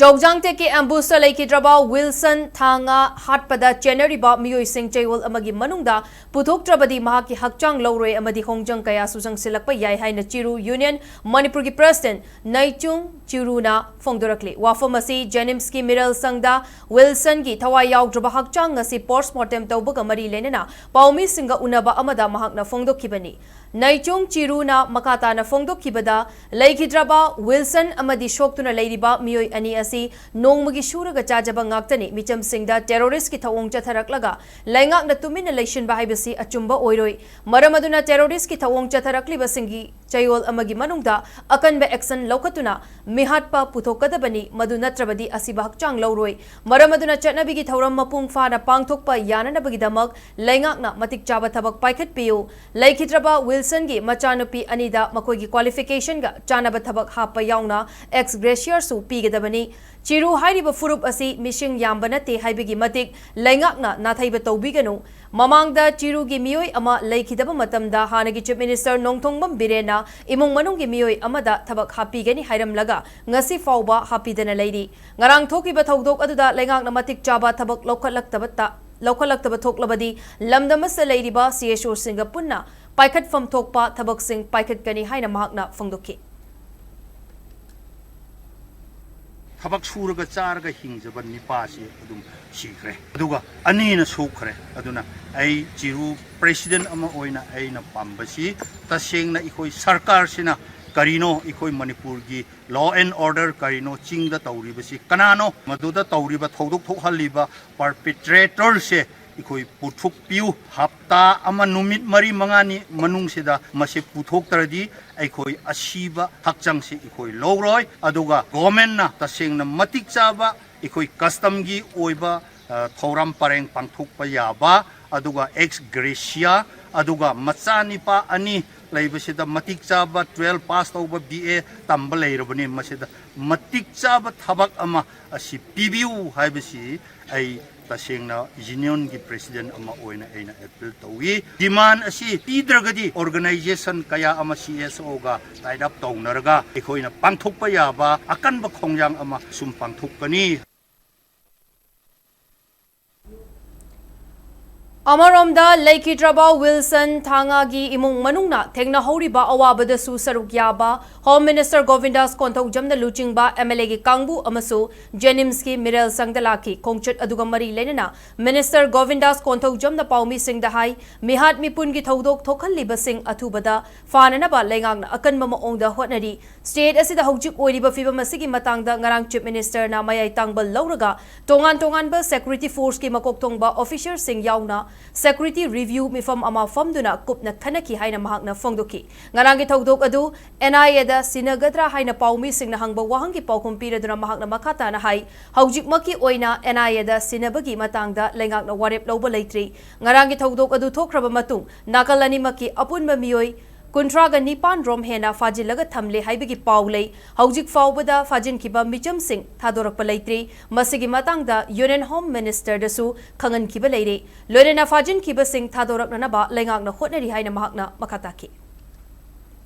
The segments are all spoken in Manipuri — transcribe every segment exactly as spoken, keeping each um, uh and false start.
ꯖꯧꯖꯥꯡ ꯇꯦꯛꯀꯤ ꯑꯦꯝꯕꯨꯁꯇ ꯂꯩꯈꯤꯗ꯭ꯔꯕ ꯋꯤꯜꯁꯟ ꯊꯥ ꯉꯥ ꯍꯥꯠꯄꯗ ꯆꯦꯟꯅꯔꯤꯕ ꯃꯤꯑꯣꯏꯁꯤꯡ ꯆꯌꯣꯜ ꯑꯃꯒꯤ ꯃꯅꯨꯡꯗ ꯄꯨꯊꯣꯛꯇ꯭ꯔꯕꯗꯤ ꯃꯍꯥꯛꯀꯤ ꯍꯛꯆꯥꯡ ꯂꯧꯔꯣꯏ ꯑꯃꯗꯤ ꯍꯣꯡꯖꯪ ꯀꯌꯥꯁꯨ ꯆꯪꯁꯤꯜꯂꯛꯄ ꯌꯥꯏ ꯍꯥꯏꯅ ꯆꯤꯔꯨ ꯌꯨꯅꯤꯌꯟ ꯃꯅꯤꯄꯨꯔꯒꯤ ꯄ꯭ꯔꯦꯁꯤꯗꯦꯟꯠ ꯅꯩꯆꯨꯡ ꯆꯤꯔꯨꯅ ꯐꯣꯡꯗꯣꯔꯛꯂꯤ꯫ ꯋꯥꯐꯝ ꯑꯁꯤ ꯖꯦꯅꯤꯝꯁꯀꯤ ꯃꯤꯔꯦꯜ ꯁꯪꯗ ꯋꯤꯜꯁꯟꯒꯤ ꯊꯋꯥꯏ ꯌꯥꯎꯗ꯭ꯔꯕ ꯍꯛꯆꯥꯡ ꯑꯁꯤ ꯄꯣꯁꯃꯣꯔꯇꯦꯝ ꯇꯧꯕꯒ ꯃꯔꯤ ꯂꯩꯅꯅ ꯄꯥꯎꯃꯤꯁꯤꯡꯒ ꯎꯅꯕ ꯑꯃꯗ ꯃꯍꯥꯛꯅ ꯐꯣꯡꯗꯣꯛꯈꯤꯕꯅꯤ꯫ ꯅꯩꯆꯨꯡ ꯆꯤꯔꯨꯅ ꯃꯈꯥ ꯇꯥꯅ ꯐꯣꯡꯗꯣꯛꯈꯤꯕꯗ, ꯂꯩꯈꯤꯗ꯭ꯔꯕ ꯋꯤꯜꯁꯟ ꯑꯃꯗꯤ ꯁꯣꯛꯇꯨꯅ ꯂꯩꯔꯤꯕ ꯃꯤꯑꯣꯏ ꯑꯅꯤ ꯑꯁꯤ ꯅꯣꯡꯃꯒꯤ ꯁꯨꯔꯒ ꯆꯥꯖꯕ ꯉꯥꯛꯇꯅꯤ꯫ ꯃꯤꯆꯝꯁꯤꯡꯗ ꯇꯦꯔꯣꯔꯤꯁ꯭ꯠꯀꯤ ꯊꯧꯑꯣꯡ ꯆꯠꯊꯔꯛꯂꯒ ꯂꯩꯉꯥꯛꯅ ꯇꯨꯃꯤꯟꯅ ꯂꯩꯁꯤꯟꯕ ꯍꯥꯏꯕꯁꯤ ꯑꯆꯨꯝꯕ ꯑꯣꯏꯔꯣꯏ꯫ ꯃꯔꯝ ꯑꯗꯨꯅ ꯇꯦꯔꯣꯔꯤꯁ꯭ꯠꯀꯤ ꯊꯧꯑꯣꯡ ꯆꯠꯊꯔꯛꯂꯤꯕꯁꯤꯡꯒꯤ ꯆꯌꯣꯜ ꯑꯃꯒꯤ ꯃꯅꯨꯡꯗ ꯑꯀꯟꯕ ꯑꯦꯛꯁꯟ ꯂꯧꯈꯠꯇꯨꯅ ꯃꯤꯍꯥꯠꯄ ꯄꯨꯊꯣꯛꯀꯗꯕꯅꯤ, ꯃꯗꯨ ꯅꯠꯇ꯭ꯔꯕꯗꯤ ꯑꯁꯤꯕ ꯍꯛꯆꯥꯡ ꯂꯧꯔꯣꯏ꯫ ꯃꯔꯝ ꯑꯗꯨꯅ ꯆꯠꯅꯕꯤꯒꯤ ꯊꯧꯔꯝ ꯃꯄꯨꯡ ꯐꯥꯅ ꯄꯥꯡꯊꯣꯛꯄ ꯌꯥꯅꯅꯕꯒꯤꯗꯃꯛ ꯂꯩꯉꯥꯛꯅ ꯃꯇꯤꯛ ꯆꯥꯕ ꯊꯕꯛ ꯄꯥꯏꯈꯠꯄꯤꯌꯨ꯫ ꯂꯩꯈꯤꯗ꯭ꯔꯕ ꯋꯤꯜꯁꯟꯒꯤ ꯃꯆꯥꯅꯨꯄꯤ ꯑꯅꯤꯗ ꯃꯈꯣꯏꯒꯤ ꯀ꯭ꯋꯥꯂꯤꯐꯤꯀꯦꯁꯟꯒ ꯆꯥꯟꯅꯕ ꯊꯕꯛ ꯍꯥꯞꯄ ꯌꯥꯎꯅ ꯑꯦꯛꯁ ꯒ꯭ꯔꯦꯁꯤꯌꯔꯁꯨ ꯄꯤꯒꯗꯕꯅꯤ꯫ ꯆꯤꯔꯨ ꯍꯥꯏꯔꯤꯕ ꯐꯨꯔꯨꯞ ꯑꯁꯤ ꯃꯤꯁꯤꯡ ꯌꯥꯝꯕ ꯅꯠꯇꯦ ꯍꯥꯏꯕꯒꯤ ꯃꯇꯤꯛ ꯂꯩꯉꯥꯛꯅ ꯅꯥꯊꯩꯕ ꯇꯧꯕꯤꯒꯅꯨ꯫ ꯃꯃꯥꯡꯗ ꯆꯤꯔꯨꯒꯤ ꯃꯤꯑꯣꯏ ꯑꯃ ꯂꯩꯈꯤꯗꯕ ꯃꯇꯝꯗ ꯍꯥꯟꯅꯒꯤ ꯆꯤꯐ ꯃꯤꯅꯤꯁꯇꯔ ꯅꯣꯡꯊꯣꯡꯕꯝ ꯕꯤꯔꯦꯟꯅ ꯏꯃꯨꯡ ꯃꯅꯨꯡꯒꯤ ꯃꯤꯑꯣꯏ ꯑꯃꯗ ꯊꯕꯛ ꯍꯥꯞꯄꯤꯒꯅꯤ ꯍꯥꯏꯔꯝꯂꯒ ꯉꯁꯤ ꯐꯥꯎꯕ ꯍꯥꯞꯄꯤꯗꯅ ꯂꯩꯔꯤ꯫ ꯉꯔꯥꯡ ꯊꯣꯛꯈꯤꯕ ꯊꯧꯗꯣꯛ ꯑꯗꯨꯗ ꯂꯩꯉꯥꯛꯅ ꯃꯇꯤꯛ ꯆꯥꯕ ꯊꯕꯛ ꯂꯧꯈꯠꯂꯛꯇꯕꯇ ꯂꯧꯈꯠꯂꯛꯇꯕ ꯊꯣꯛꯂꯕꯗꯤ ꯂꯝꯗꯝ ꯑꯁꯤꯗ ꯂꯩꯔꯤꯕ ꯁꯤ ꯑꯦꯁ ꯑꯣꯁꯤꯡꯒ ꯄꯨꯟꯅ ꯄꯥꯏꯈꯠꯐꯝ ꯊꯣꯛꯄ ꯊꯕꯛꯁꯤꯡ ꯄꯥꯏꯈꯠꯀꯅꯤ ꯍꯥꯏꯅ ꯃꯍꯥꯛꯅ ꯐꯣꯡꯗꯣꯛꯈꯤ꯫ ꯊꯕꯛ ꯁꯨꯔꯒ ꯆꯥꯔꯒ ꯍꯤꯡꯖꯕ ꯅꯤꯄꯥꯁꯤ ꯑꯗꯨꯝ ꯁꯤꯈ꯭ꯔꯦ, ꯑꯗꯨꯒ ꯑꯅꯤꯅ ꯁꯣꯛꯈ꯭ꯔꯦ꯫ ꯑꯗꯨꯅ ꯑꯩ ꯆꯤꯔꯨ ꯄ꯭ꯔꯦꯁꯤꯗꯦꯟꯠ ꯑꯃ ꯑꯣꯏꯅ ꯑꯩꯅ ꯄꯥꯝꯕꯁꯤ, ꯇꯁꯦꯡꯅ ꯑꯩꯈꯣꯏ ꯁꯔꯀꯥꯔꯁꯤꯅ ꯀꯔꯤꯅꯣ, ꯑꯩꯈꯣꯏ ꯃꯅꯤꯄꯨꯔꯒꯤ law and order ꯀꯔꯤꯅꯣ, ꯆꯤꯡꯗ ꯇꯧꯔꯤꯕꯁꯤ ꯀꯅꯥꯅꯣ, ꯃꯗꯨꯗ ꯇꯧꯔꯤꯕ ꯊꯧꯗꯣꯛ ꯊꯣꯛꯍꯜꯂꯤꯕ perpetratorꯁꯦ ꯑꯩꯈꯣꯏ ꯄꯨꯊꯣꯛꯄꯤꯌꯨ꯫ ꯍꯞꯇꯥ ꯑꯃ, ꯅꯨꯃꯤꯠ ꯃꯔꯤ ꯃꯉꯥꯅꯤ ꯃꯅꯨꯡꯁꯤꯗ ꯃꯁꯤ ꯄꯨꯊꯣꯛꯇ꯭ꯔꯗꯤ ꯑꯩꯈꯣꯏ ꯑꯁꯤꯕ ꯍꯛꯆꯥꯡꯁꯤ ꯑꯩꯈꯣꯏ ꯂꯧꯔꯣꯏ꯫ ꯑꯗꯨꯒ ꯒꯣꯔꯃꯦꯟꯅ ꯇꯁꯦꯡꯅ ꯃꯇꯤꯛ ꯆꯥꯕ ꯑꯩꯈꯣꯏ ꯀꯁꯇꯝꯒꯤ ꯑꯣꯏꯕ, ꯑ, ꯊꯧꯔꯝ ꯄꯔꯦꯡ ꯄꯥꯡꯊꯣꯛꯄ ꯌꯥꯕ, ꯑꯗꯨꯒ ꯑꯦꯛꯁ ꯒ꯭ꯔꯦꯁꯤꯌꯥ, ꯑꯗꯨꯒ ꯃꯆꯥ ꯅꯤꯄꯥ ꯑꯅꯤ ꯂꯩꯕꯁꯤꯗ ꯃꯇꯤꯛ ꯆꯥꯕ twelve pass ꯇꯧꯕ, B A ꯇꯝꯕ ꯂꯩꯔꯕꯅꯤ꯫ ꯃꯁꯤꯗ ꯃꯇꯤꯛ ꯆꯥꯕ ꯊꯕꯛ ꯑꯃ ꯑꯁꯤ ꯄꯤꯕꯤꯌꯨ ꯍꯥꯏꯕꯁꯤ ꯑꯩ ꯇꯁꯦꯡꯅ ꯌꯨꯅꯤꯌꯟꯒꯤ ꯄ꯭ꯔꯦꯁꯤꯗꯦꯟꯠ ꯑꯃ ꯑꯣꯏꯅ ꯑꯩꯅ ꯑꯦꯄꯤꯜ ꯇꯧꯏ꯫ ꯗꯤꯃꯥꯟ ꯑꯁꯤ ꯄꯤꯗ꯭ꯔꯒꯗꯤ ꯑꯣꯔꯒꯅꯥꯏꯖꯦꯁꯟ ꯀꯌꯥ ꯑꯃ ꯁꯤ ꯑꯦꯁ ꯑꯣꯒ ꯇꯥꯏꯠ ꯑꯞ ꯇꯧꯅꯔꯒ ꯑꯩꯈꯣꯏꯅ ꯄꯥꯡꯊꯣꯛꯄ ꯌꯥꯕ ꯑꯀꯟꯕ ꯈꯣꯡꯖꯥꯡ ꯑꯃ ꯁꯨꯝ ꯄꯥꯡꯊꯣꯛꯀꯅꯤ꯫ ꯑꯃꯔꯣꯝꯗ, ꯂꯩꯈꯤꯗ꯭ꯔꯕ ꯋꯤꯜꯁꯟ ꯊꯥꯡꯉꯥꯒꯤ ꯏꯃꯨꯡ ꯃꯅꯨꯡꯅ ꯊꯦꯡꯅꯍꯧꯔꯤꯕ ꯑꯋꯥꯕꯗꯁꯨ ꯁꯔꯨꯛ ꯌꯥꯕ ꯍꯣꯝ ꯃꯤꯅꯤꯁꯇꯔ ꯒꯣꯕꯤꯟꯗꯥꯁ ꯀꯣꯟꯊꯧꯖꯝꯅ ꯂꯨꯆꯤꯡꯕ ꯑꯦꯝ ꯑꯦꯜ ꯑꯦꯒꯤ ꯀꯥꯡꯕꯨ ꯑꯃꯁꯨ ꯖꯦꯅꯤꯝꯁꯀꯤ ꯃꯤꯔꯦꯜ ꯁꯪꯗ ꯂꯥꯛꯈꯤ꯫ ꯈꯣꯡꯆꯠ ꯑꯗꯨꯒ ꯃꯔꯤ ꯂꯩꯅꯅ ꯃꯤꯅꯤꯁꯇꯔ ꯒꯣꯕꯤꯟꯗꯥꯁ ꯀꯣꯟꯊꯧꯖꯝꯅ ꯄꯥꯎꯃꯤꯁꯤꯡꯗ ꯍꯥꯏ, ꯃꯤꯍꯥꯠ ꯃꯤꯄꯨꯟꯒꯤ ꯊꯧꯗꯣꯛ ꯊꯣꯛꯍꯜꯂꯤꯕꯁꯤꯡ ꯑꯊꯨꯕꯗ ꯐꯥꯅꯅꯕ ꯂꯩꯉꯥꯛꯅ ꯑꯀꯟꯕ ꯃꯑꯣꯡꯗ ꯍꯣꯠꯅꯔꯤ꯫ ꯁ꯭ꯇꯦꯠ ꯑꯁꯤꯗ ꯍꯧꯖꯤꯛ ꯑꯣꯏꯔꯤꯕ ꯐꯤꯕꯝ ꯑꯁꯤꯒꯤ ꯃꯇꯥꯡꯗ ꯉꯔꯥꯡ ꯆꯤꯐ ꯃꯤꯅꯤꯁꯇꯔꯅ ꯃꯌꯥꯏ ꯇꯥꯡꯕ ꯂꯧꯔꯒ ꯇꯣꯉꯥꯟ ꯇꯣꯉꯥꯟꯕ ꯁꯦꯀ꯭ꯌꯨꯔꯤꯇꯤ ꯐꯣꯔꯁꯀꯤ ꯃꯀꯣꯛ ꯊꯣꯡꯕ ꯑꯣꯐꯤꯁꯔꯁꯤꯡ ꯌꯥꯎꯅ ꯁꯦꯀ꯭ꯌꯨꯔꯤꯇꯤ ꯔꯤꯚ꯭ꯌꯨ ꯃꯤꯐꯝ ꯑꯃ ꯐꯝꯗꯨꯅ ꯀꯨꯞꯅ ꯈꯟꯅꯈꯤ ꯍꯥꯏꯅ ꯃꯍꯥꯛꯅ ꯐꯣꯡꯗꯣꯛꯈꯤ꯫ ꯉꯔꯥꯡꯒꯤ ꯊꯧꯗꯣꯛ ꯑꯗꯨ ꯑꯦꯟ ꯑꯥꯏ ꯑꯦꯗ ꯁꯤꯟꯅꯒꯗ꯭ꯔꯥ ꯍꯥꯏꯅ ꯄꯥꯎꯃꯤꯁꯤꯡꯅ ꯍꯪꯕ ꯋꯥꯍꯪꯒꯤ ꯄꯥꯎꯈꯨꯝ ꯄꯤꯔꯗꯨꯅ ꯃꯍꯥꯛꯅ ꯃꯈꯥ ꯇꯥꯅ ꯍꯥꯏ, ꯍꯧꯖꯤꯛꯃꯛꯀꯤ ꯑꯣꯏꯅ ꯑꯦꯟ ꯑꯥꯏ ꯑꯦꯗ ꯁꯤꯟꯅꯕꯒꯤ ꯃꯇꯥꯡꯗ ꯂꯩꯉꯥꯛꯅ ꯋꯥꯔꯦꯞ ꯂꯧꯕ ꯂꯩꯇ꯭ꯔꯤ꯫ ꯉꯔꯥꯡꯒꯤ ꯊꯧꯗꯣꯛ ꯑꯗꯨ ꯊꯣꯛꯈ꯭ꯔꯕ ꯃꯇꯨꯡ ꯅꯥꯀꯜ ꯑꯅꯤꯃꯛꯀꯤ ꯑꯄꯨꯟꯕ ꯃꯤꯑꯣꯏ ꯀꯨꯟꯊ꯭ꯔꯥꯒ ꯅꯤꯄꯥꯟ ꯔꯣꯝ ꯍꯦꯟꯅ ꯐꯥꯖꯤꯜꯂꯒ ꯊꯝꯂꯦ ꯍꯥꯏꯕꯒꯤ ꯄꯥꯎ ꯂꯩ꯫ ꯍꯧꯖꯤꯛ ꯐꯥꯎꯕꯗ ꯐꯥꯖꯤꯟꯈꯤꯕ ꯃꯤꯆꯝꯁꯤꯡ ꯊꯥꯗꯣꯔꯛꯄ ꯂꯩꯇ꯭ꯔꯤ꯫ ꯃꯁꯤꯒꯤ ꯃꯇꯥꯡꯗ ꯌꯨꯅꯤꯌꯟ ꯍꯣꯝ ꯃꯤꯅꯤꯁꯇꯔꯗꯁꯨ ꯈꯪꯍꯟꯈꯤꯕ ꯂꯩꯔꯦ꯫ ꯂꯣꯏꯅꯅ ꯐꯥꯖꯤꯟꯈꯤꯕꯁꯤꯡ ꯊꯥꯗꯣꯔꯛꯅꯅꯕ ꯂꯩꯉꯥꯛꯅ ꯍꯣꯠꯅꯔꯤ ꯍꯥꯏꯅ ꯃꯍꯥꯛꯅ ꯃꯈꯥ ꯇꯥꯈꯤ꯫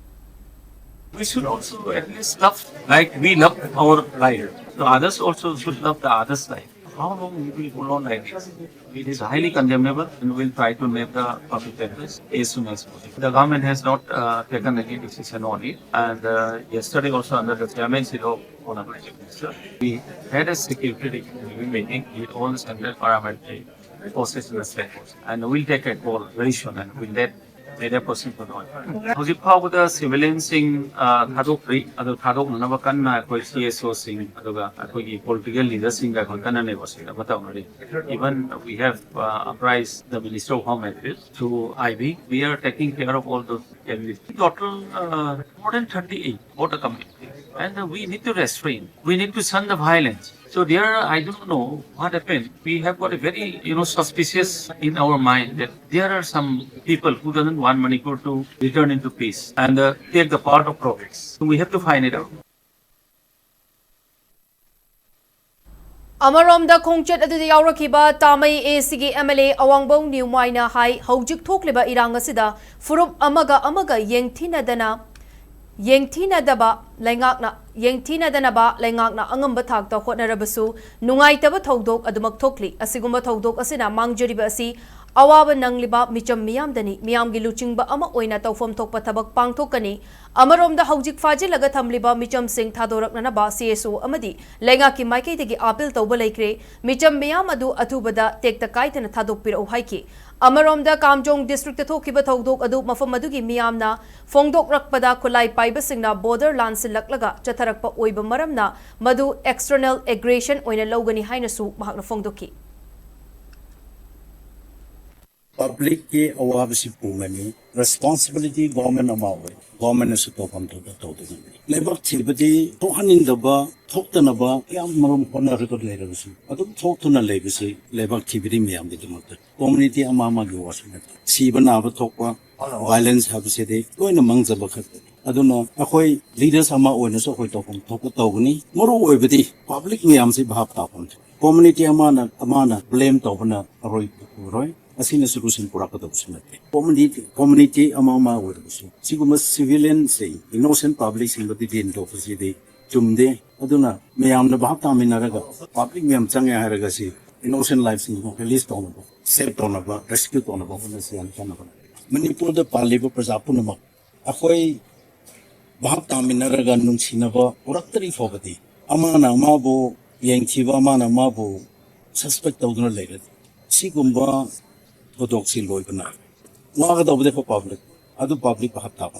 We should also at least love like we love our life. So others also should love the others' life. How long we will hold on like this? It is highly condemnable and we will try to make the public address as soon as possible. The government has not uh, taken any decision on it. And uh, yesterday also under the chairmanship of Honorable Chief Minister, we had a security review meeting with all the central paramilitary forces and the state forces. And we'll take a call very soon and we'll let media person to know. ꯍꯧꯖꯤꯛ ꯐꯥꯎꯕꯗ ꯁꯤꯚꯤꯂꯤꯌꯟꯁꯤꯡ ꯊꯥꯗꯣꯛꯇ꯭ꯔꯤ꯫ ꯑꯗꯨ ꯊꯥꯗꯣꯛꯅꯅꯕ ꯀꯟꯅ ꯑꯩꯈꯣꯏ ꯁꯤ ꯑꯦꯁ ꯑꯣꯁꯤꯡ ꯑꯗꯨꯒ ꯑꯩꯈꯣꯏꯒꯤ ꯄꯣꯂꯤꯇꯤꯀꯦꯜ ꯂꯤꯗꯔꯁꯤꯡꯒ ꯑꯩꯈꯣꯏ ꯀꯟꯅ ꯅꯦꯒꯣꯁꯤꯌꯦꯠ ꯑꯃ ꯇꯧꯅꯔꯤ꯫ Even we have uh, apprised the Minister of Home Affairs to I B. We are taking care of all those everything. Total uh, more than thirty-eight border communities. And uh, we need to restrain. We need to shun the violence. So there, I don't know what happened. We have got a very, you know, suspicious in our mind that there are some people who doesn't want Manipur to return into peace and uh, take the path of progress. So we have to find it out. ꯑꯃꯔꯣꯝꯗ, ꯈꯣꯡꯆꯠ ꯑꯗꯨꯗ ꯌꯥꯎꯔꯛꯈꯤꯕ ꯇꯥꯃꯩ ꯑꯦ ꯁꯤꯒꯤ ꯑꯦꯝ ꯑꯦꯜ ꯑꯦ ꯑꯋꯥꯡꯕꯧ ꯅ꯭ꯌꯨꯃꯥꯏꯅ ꯍꯥꯏ, ꯍꯧꯖꯤꯛ ꯊꯣꯛꯂꯤꯕ ꯏꯔꯥꯡ ꯑꯁꯤꯗ ꯐꯨꯔꯨꯞ ꯑꯃꯒ ꯑꯃꯒ ꯌꯦꯡꯊꯤꯅꯗꯅ ꯌꯦꯡꯊꯤꯅꯗꯕ ꯂꯩꯉꯥꯛꯅ ꯌꯦꯡꯊꯤꯅꯗꯅꯕ ꯂꯩꯉꯥꯛꯅ ꯑꯉꯝꯕ ꯊꯥꯛꯇ ꯍꯣꯠꯅꯔꯕꯁꯨ, ꯅꯨꯡꯉꯥꯏꯇꯕ ꯊꯧꯗꯣꯛ ꯑꯗꯨꯃꯛ ꯊꯣꯛꯂꯤ꯫ ꯑꯁꯤꯒꯨꯝꯕ ꯊꯧꯗꯣꯛ ꯑꯁꯤꯅ ꯃꯥꯡꯖꯔꯤꯕ ꯑꯁꯤ ꯑꯋꯥꯕ ꯅꯪꯂꯤꯕ ꯃꯤꯆꯝ ꯃꯤꯌꯥꯝꯗꯅꯤ꯫ ꯃꯤꯌꯥꯝꯒꯤ ꯂꯨꯆꯤꯡꯕ ꯑꯃ ꯑꯣꯏꯅ ꯇꯧꯐꯝ ꯊꯣꯛꯄ ꯊꯕꯛ ꯄꯥꯡꯊꯣꯛꯀꯅꯤ꯫ ꯑꯃꯔꯣꯝꯗ, ꯍꯧꯖꯤꯛ ꯐꯥꯖꯤꯜꯂꯒ ꯊꯝꯂꯤꯕ ꯃꯤꯆꯝꯁꯤꯡ ꯊꯥꯗꯣꯔꯛꯅꯅꯕ ꯁꯤ ꯑꯦꯁ ꯑꯣ ꯑꯃꯗꯤ ꯂꯩꯉꯥꯛꯀꯤ ꯃꯥꯏꯀꯩꯗꯒꯤ ꯑꯥꯄꯤꯜ ꯇꯧꯕ ꯂꯩꯈ꯭ꯔꯦ꯫ ꯃꯤꯆꯝ ꯃꯤꯌꯥꯝ ꯑꯗꯨ ꯑꯊꯨꯕꯗ ꯇꯦꯛꯇ ꯀꯥꯏꯗꯅ ꯊꯥꯗꯣꯛꯄꯤꯔꯛꯎ ꯍꯥꯏꯈꯤ꯫ ꯑꯃꯔꯣꯝꯗ, ꯀꯥꯝꯖꯣꯡ ꯗꯤꯁꯇ꯭ꯔꯤꯛꯇ ꯊꯣꯛꯈꯤꯕ ꯊꯧꯗꯣꯛ ꯑꯗꯨ ꯃꯐꯝ ꯑꯗꯨꯒꯤ ꯃꯤꯌꯥꯝꯅ ꯐꯣꯡꯗꯣꯛꯂꯛꯄꯗ, ꯈꯨꯠꯂꯥꯏ ꯄꯥꯏꯕꯁꯤꯡꯅ ꯕꯣꯔꯗꯔ ꯂꯥꯟꯁꯤꯜꯂꯛꯂꯒ ꯆꯠꯊꯔꯛꯄ ꯑꯣꯏꯕ ꯃꯔꯝꯅ, ꯃꯗꯨ ꯑꯦꯛꯁꯇꯔꯅꯦꯜ ꯑꯦꯒ꯭ꯔꯦꯁꯟ ꯑꯣꯏꯅ ꯂꯧꯒꯅꯤ ꯍꯥꯏꯅꯁꯨ ꯃꯍꯥꯛꯅ ꯐꯣꯡꯗꯣꯛꯈꯤ꯫ ꯄꯕ꯭ꯂꯤꯛꯀꯤ ꯑꯋꯥꯕꯁꯤ ꯄꯨꯒꯅꯤ꯫ ꯔꯦꯁꯄꯣꯟꯁꯤꯕꯤꯂꯤꯇꯤ ꯒꯣꯔꯃꯦꯟ ꯑꯃ ꯑꯣꯏ, ꯒꯣꯔꯃꯦꯟꯅꯁꯨ ꯇꯧꯐꯝ ꯊꯣꯛꯄ ꯇꯧꯗꯣꯏꯅꯤ꯫ ꯂꯩꯕꯥꯛ ꯊꯤꯕꯗꯤ ꯊꯣꯛꯍꯟꯅꯤꯡꯗꯕ, ꯊꯣꯛꯇꯅꯕ ꯀꯌꯥꯝ ꯃꯔꯨꯝ ꯍꯣꯠꯅꯔꯒ ꯂꯩꯔꯒꯁꯨ, ꯑꯗꯨꯝ ꯊꯣꯛꯇꯨꯅ ꯂꯩꯕꯁꯤ ꯂꯩꯕꯥꯛ ꯊꯤꯕꯗꯤ ꯃꯌꯥꯝꯒꯤꯗꯃꯛꯇ, ꯀꯝꯃ꯭ꯌꯨꯅꯤꯇꯤ ꯑꯃ ꯑꯃꯒꯤ ꯋꯥꯁꯨ ꯅꯠꯇꯦ꯫ ꯁꯤꯕ ꯅꯥꯕ ꯊꯣꯛꯄ, ꯚꯥꯏꯂꯦꯟꯁ ꯍꯥꯏꯕꯁꯤꯗꯤ ꯂꯣꯏꯅ ꯃꯥꯡꯖꯕ ꯈꯛꯇꯅꯤ꯫ ꯑꯗꯨꯅ ꯑꯩꯈꯣꯏ ꯂꯤꯗꯔꯁ ꯑꯃ ꯑꯣꯏꯅꯁꯨ ꯑꯩꯈꯣꯏ ꯇꯧꯐꯝ ꯊꯣꯛꯄ ꯇꯧꯒꯅꯤ꯫ ꯃꯔꯨ ꯑꯣꯏꯕꯗꯤ ꯄꯕ꯭ꯂꯤꯛ ꯃꯌꯥꯝꯁꯤ ꯚꯥꯞ ꯇꯥꯐꯝ ꯊꯣꯛꯏ꯫ ꯀꯝꯃ꯭ꯌꯨꯅꯤꯇꯤ ꯑꯃꯅ ꯑꯃꯅ ꯕ꯭ꯂꯦꯝ ꯇꯧꯕꯅ ꯑꯔꯣꯏꯕ ꯑꯣꯏꯔꯣꯏ꯫ ꯑꯁꯤꯅ ꯁꯣꯂꯨꯁꯟ ꯄꯨꯔꯛꯀꯗꯕꯁꯨ ꯅꯠꯇꯦ꯫ ꯀꯝꯃ꯭ꯌꯨꯅꯤꯇꯤ ꯀꯝꯃ꯭ꯌꯨꯅꯤꯇꯤ ꯑꯃ ꯑꯃ ꯑꯣꯏꯔꯕꯁꯨ ꯁꯤꯒꯨꯝꯕ ꯁꯤꯚꯤꯂꯤꯌꯟꯁꯤꯡ, ꯏꯅꯣꯁꯦꯟ ꯄꯕ꯭ꯂꯤꯛꯁꯤꯡꯕꯨ ꯗꯤꯇꯦꯟ ꯇꯧꯕꯁꯤꯗꯤ ꯆꯨꯝꯗꯦ꯫ ꯑꯗꯨꯅ ꯃꯌꯥꯝꯅ ꯚꯥꯞ ꯇꯥꯃꯤꯟꯅꯔꯒ ꯄꯕ꯭ꯂꯤꯛ ꯃꯌꯥꯝ ꯆꯪꯉꯦ ꯍꯥꯏꯔꯒ ꯁꯤ ꯏꯅꯣꯁꯦꯟ ꯂꯥꯏꯐꯁꯤꯡꯕꯨ ꯔꯤꯂꯤꯁ ꯇꯧꯅꯕ, ꯁꯦꯚ ꯇꯧꯅꯕ ꯍꯣꯠꯅꯁꯤ ꯍꯥꯏꯅ ꯈꯟꯅꯕ꯫ ꯃꯅꯤꯄꯨꯔꯗ ꯄꯥꯜꯂꯤꯕ ꯄ꯭ꯔꯖꯥ ꯄꯨꯝꯅꯃꯛ ꯑꯩꯈꯣꯏ ꯚꯥꯞ ꯇꯥꯃꯤꯟꯅꯔꯒ ꯅꯨꯡꯁꯤꯅꯕ ꯄꯨꯔꯛꯇ꯭ꯔꯤ ꯐꯥꯎꯕꯗꯤ, ꯑꯃꯅ ꯑꯃꯕꯨ ꯌꯦꯡꯊꯤꯕ, ꯑꯃꯅ ꯑꯃꯕꯨ ꯁꯁꯄꯦꯛ ꯇꯧꯗꯨꯅ ꯂꯩꯔꯗꯤ ꯁꯤꯒꯨꯝꯕ ꯊꯧꯗꯣꯛꯁꯤ ꯂꯣꯏꯕ ꯅꯥꯏꯔꯣꯏ꯫ ꯋꯥꯒꯗꯧꯕꯗꯤ ꯑꯩꯈꯣꯏ ꯄꯕ꯭ꯂꯤꯛ, ꯑꯗꯨ ꯄꯕ꯭ꯂꯤꯛ ꯚꯥꯞ ꯇꯥꯕ